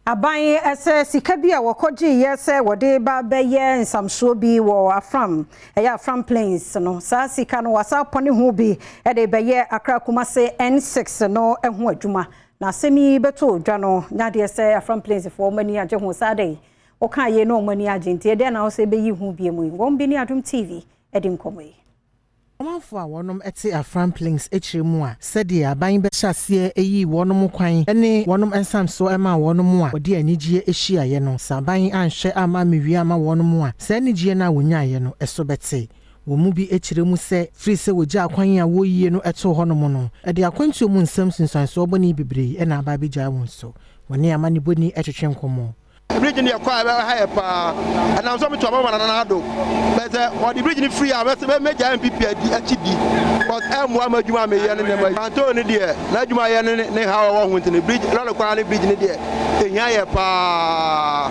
Aban sɛ sika bi a wɔkɔgyeeɛ sɛ wɔde ba bɛyɛ nsamsoɔ bi wɔ Afram, ɛyɛ Afram Plains no, saa sika no wɔasa apɔne ho bi de bɛyɛ Accra Kumase N6 no ho adwuma. Na asɛm yi bɛtɔ dwa no, nyadeɛ sɛ Afram Plains foɔ wɔn ani agye ho saa de wɔka yei na wɔn ani agye, nti ɛdeɛ na wɔsɛ bɛyi ho bie mu yi. Wɔn bi ne Adom TV de nkɔmmɔ yi. Ɔmanfoɔ a wɔnom te Afram Plains akyire mu a sɛdeɛ aban bɛhyɛ aseɛ ayi wɔnom kwan ne wɔnom nsamsoɔ maa wɔnom a wɔde anigyeɛ hyiaeɛ no, sɛ aban anhwɛ amma ammɛwie amma wɔnom a, saa anigyeɛ no a wɔnyaeɛ no so bɛte. Wɔn mu bi kyerɛ mu sɛ, firi sɛ wɔgyaa kwan a wɔreyie no too hɔnom no, ɛde akwantuo mu nsɛm nsunsuansoɔ bɔne bebree na aba abɛgyae wɔn so. Wɔne amanebɔni twetwe nkɔmmɔ. Bridge no yɛ kɔ a ɛbɛha yɛ paa. Ɛnam sɛ ɔmo to aba ma Nana Addo. But sɛ ɔde bridge no firi a mɛsɛ mɛgyae NPP adi akyi di. Cause ɛmmoa m'adwuma a meyɛ ne nneɛma yi. Pantone no deɛ n'adwuma a yɛ ne ne haw a ɛwɔ ho nti no bridge lɔre kwan ne bridge no deɛ ehia yɛ paa.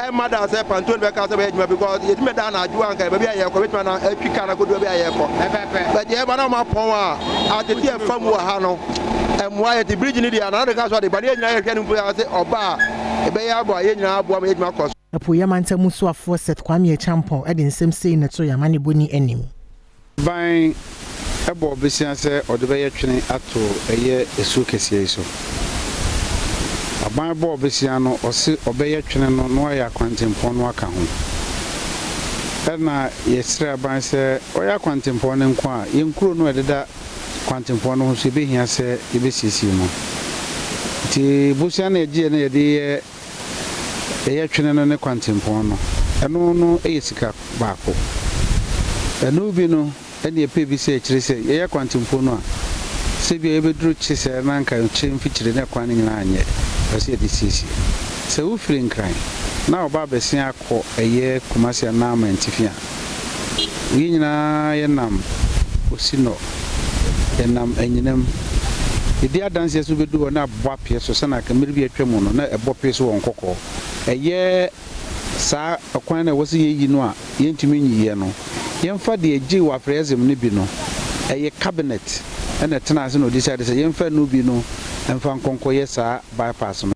Ɛmma da sɛ Pantone bɛka sɛ bɛyɛ adwuma because yɛtumi bɛda anadwo a anka baabi a yɛkɔ bɛtumi ana atwi car no akɔdu baabi a yɛkɔ. But yɛba na ɔmo apɔn a atete ɛfa mu wɔ ha no ɛmmoa yɛ nti bridge no deɛ Nana Addo ka sɛ ɔde ba no yɛn nyinaa yɛhwɛ no mpo sɛ ɔba a ɛbɛyɛ aboa yɛn nyinaa aboa ma yɛn adwuma kɔ so. Apueeɛ Mantam mu soafoɔ Seth Kwame Acheampong de nsɛm sei na ɛtoo yɛn amanebɔni anim. Ban bɔɔ besia sɛ ɔde bɛyɛ twene ato ɛyɛ asuo kɛseɛ yi so. Aban bɔɔ besia no ɔse ɔbɛyɛ twene no na wayɛ akwantempɔn no aka ho. Ɛna yɛsrɛ aban sɛ ɔyɛ akwantempɔn no nko a, yɛn nkuro no a ɛdeda kwantempɔn no ho nso yɛbɛhia sɛ yɛbɛsiesie mu. Nti bosea no a yɛgyeeɛ no a yɛde yɛ yɛyɛ twene no ne kwantempɔn no, ɛno no yɛ sika baako. Ɛno bi no ɛne yɛpɛ bi sɛ ɛkyerɛ sɛ yɛyɛ kwantempɔn no a, sɛ ebia yɛbɛduru kye sɛɛ na anka kye mfikyire ne ɛkwan no nyinaa anyɛ, ɛwɔ sɛ yɛde siesie. Sɛ wofiri Nkran na wɔba abɛsen akɔ ɛyɛ Kumasi anaa Amantifi a, Yɛn nyinaa yɛnam Osinɔ, yɛnam anyinam. Yɛdi adanseɛ sɛ wobɛdu hɔ na abɔ apeɛ so sɛdeɛ anka mmerɛ bi a atwa mu no na ɛbɔ pee so wɔ Nkɔkɔɔ. Ɛyɛ saa ɛkwan no a ɛwɔ sɛ yɛyi no a yɛntumi nyiiɛ no, yɛmfa deɛ ɛgyee wɔ Afrɛyɛsem no bi no, ɛyɛ Cabinet na ɛtenaa ase na wɔdecide sɛ yɛmfa ɛno bi no mfa nkɔ nkɔyɛ saa bypass no.